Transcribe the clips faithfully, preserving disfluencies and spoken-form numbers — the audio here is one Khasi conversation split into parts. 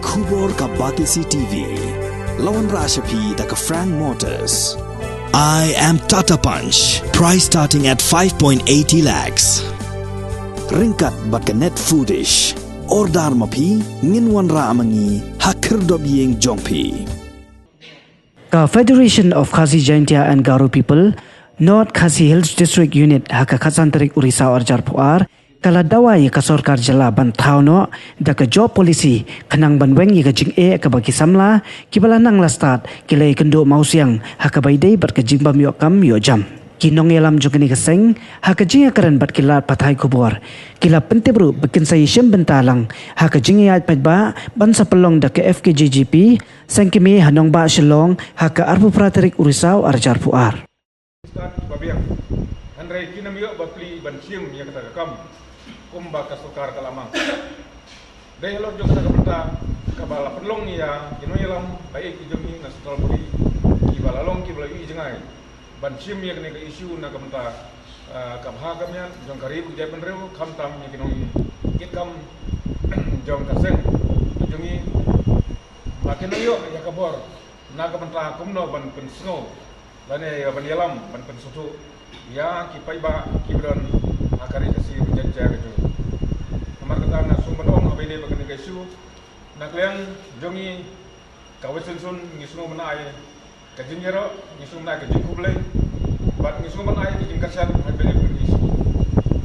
Khubor ka Batesi T V. La wanrah sha phi da ka Frank Motors. I am Tata Punch. Price starting at five point eighty lakhs. Ryngkat bad ka Net Foodish. Order ma phi, ngin wanrah ma ngi ha khyrdop ïing jong phi. Ka Federation of Khasi Jaintia and Garo People, North Khasi Hills District Unit, ha ka khatsan tarik u Risaw arhajar arphew ar, ka la dawa ïa ka sorkar jylla ban thaw noh da ka job policy khnang ban weng ïa ka jingeh kaba ki samla kiba la nang la stad ki la ïakynduh mawsiang ha kaba ïadei bad ka jingbym ïoh kam ïoh jam. Ki nongïalam jong kane ka seng ha ka jingïakren bad ki lad pathai khubor ki la pyntip ruh ba kin sa ïashim bynta lang ha ka jingïaid paidbah ban sa pynlong da ka F K J G P seng kmie ha nongbah Shillong ha ka arphew phra tarik u Risaw arhajar arphew ar. Stad ba biang. Hynrei kin ym ïoh ba plie ban shim ïa kata ka kam kumba ka sorkar ka la mang. Dei halor jong kata ka bynta kaba la pynlong ïa ki nongïalam ba ïeit ki jong ngi na central body kiba la long kiba la ïohi jngai ban shim ïa kane ka issue na ka bynta, ah, ka bha ka miat jong ka ri bad ka jaitbynriew, khamtam ïa ki nongïalam jong ka seng jong ngi ba kin ym ïoh ïa ka bor na ka bynta kumno ban pynsngew lane ïa ban ïalam ban pynsngewthuh ïa ki paidbah kiba don ha ka ri Khasi bad Jaintia ka jong ngi. Namar kata nga sngew ban ong ha ba ïadei bad kane ka issue, na ka liang jong ngi ka Western Zone ngi sngew ban ai ka jingïaroh, ngi sngew ban ai ka jingkhublei bad ngi sngew ban ai ka jingkyrshan ha ba ïadei bad kane ka issue.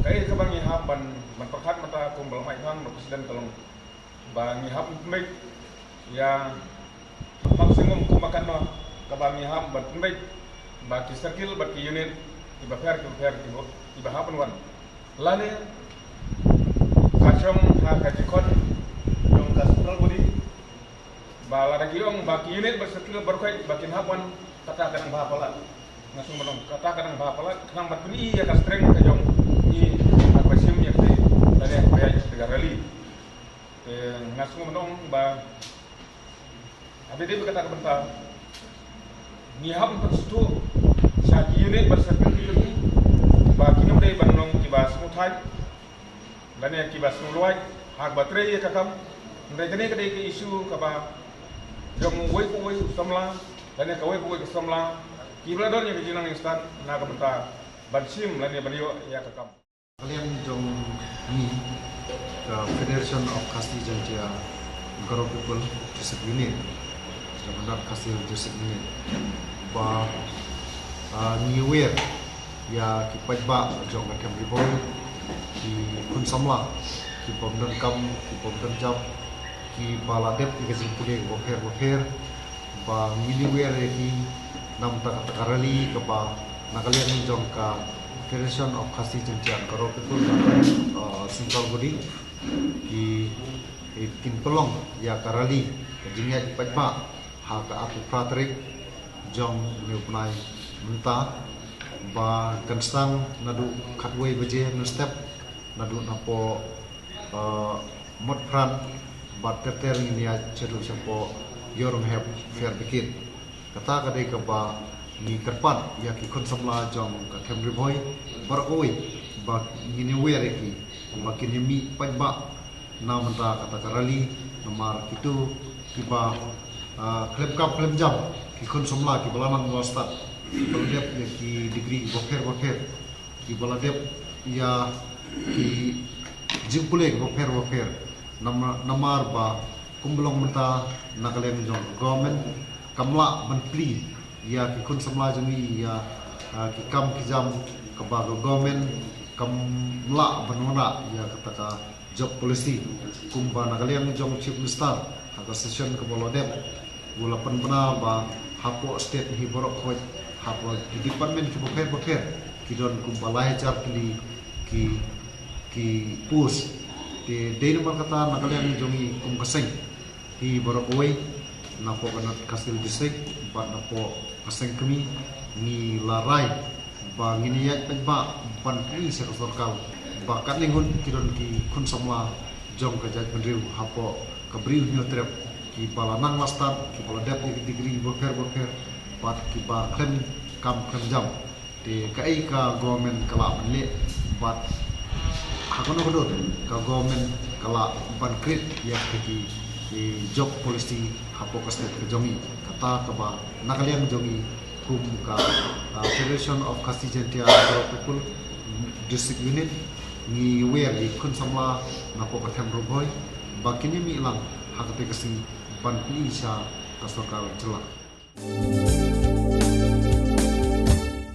Kaei kaba ngi hap ban, ban pyrkhat mynta kumba la mai phang na u President ka long ba ngi hap ban pynbeit ïa, hap sngewbha kumba katno kaba ngi hap ban pynbeit ba ki circle bad ki unit kiba pher kiba pher kiba, kiba hap ban wan lane ka shong ha ka jingkhot jong ka central body ba lada ki ong ba ki unit bad circle baroh kawei ba kin hap wan, kata ka dang bha palat. Nga sngew ban ong kata ka dang bha palat khnang ban pyni ïa ka strength ka jong ngi ha kaba shim ïa kata lane ha kaba ïaid da ka rally. Te nga sngew ban ong ba ha ba ïadei bad kata ka bynta ngi hap ban pynsngewthuh sha ki unit bad circle ki jong ngi ba kin ym dei ban long kiba sngewthait lane kiba sngewlwait ha kaba trei ïa ka kam. Hynrei kane ka dei ka issue kaba jong uwei pa uwei u samla lane kawei pa kawei ka samla kiba la don ïa ka jingnang jingstad na ka bynta ban shim lane ban ïoh ïa ka kam. Ka liang jong ngi ka Federation of Khasi Jaintia Garo People District Unit, jong ka North Khasi District Unit, ba, ah, ngi wer ïa ki paidbah jong ka Them Ri Bhoi, ki khun samla kibym don kam kibym don jam, kiba la dep ïa ka jingpule kaba pher bapher, ba ngi ïa wer ïa ki na bynta kata ka rally kaba na ka liang jong ka Federation of Khasi Jaintia Garo People, uh, Central Body, ki, ki kin pynlong ïa ka rally ka jingïaid paidbah ha ka arphew phra tarik jong une u bnai mynta, ba kan sdang naduh khatwei baje mynstep naduh napoh, uh, Motphran bad ter ter ngin ïaid shaduh shapoh Ïewrynghep Fair Bikit. Kata ka dei kaba ngi kyrpad ïa ki khun samla jong ka Them Ri Bhoi baroh kawei ba ngin ïa wer ïa ki ba kin ïa mih paidbah na bynta kata ka rally, namar kito kiba, ah, khlem kam khlem jam, ki khun samla kiba la nang la stad, kiba la dep ïa ki degree kiba pher bapher, kiba la dep ïa ki jingpule kiba pher bapher. Nama-, namar ba kumba long mynta na ka liang jong ka government kam lah ban plie ïa ki khun samla jong ngi ïa, ah, ki kam ki jam kaba ka government kam lah ban wanrah ïa kata ka job policy. Kumba na ka liang jong Chief Minister ha ka session kaba la dep, u la pynbna ba hapoh state hi baroh khoit, hapoh ki department kiba pher bapher, ki don kumba lai hajar tylli ki, ki post. Te dei namar kata na ka liang jong ngi kum ka seng hi baroh kawei, napoh ka North Khasi Hills District bad napoh ka seng kmie, ngi la rai ba ngin ïaid paidbah ban pyni sha ka sorkar ba katne ngut ki don ki khun samla jong ka jaitbynriew hapoh ka Bri u Hynñiewtrep kiba la nang la stad, kiba la dep ïa ki degree bapher bapher bad kiba khlem kam khlem jam. Te kaei ka government ka lah ban leh bad ha kano ka dur ka government ka lah ban create ïa ki jok policy hapoh ka state ka jong i, kata kaba na ka liang jong i kum ka, ah, Federation of Khasi Jaintia Boro People District Unit, ngi wer ïa ki khun samla napoh ka them Ri Bhoi ba kin ïa mih lang ha kata ka sngi ban pyni sha ka sorkar jylla.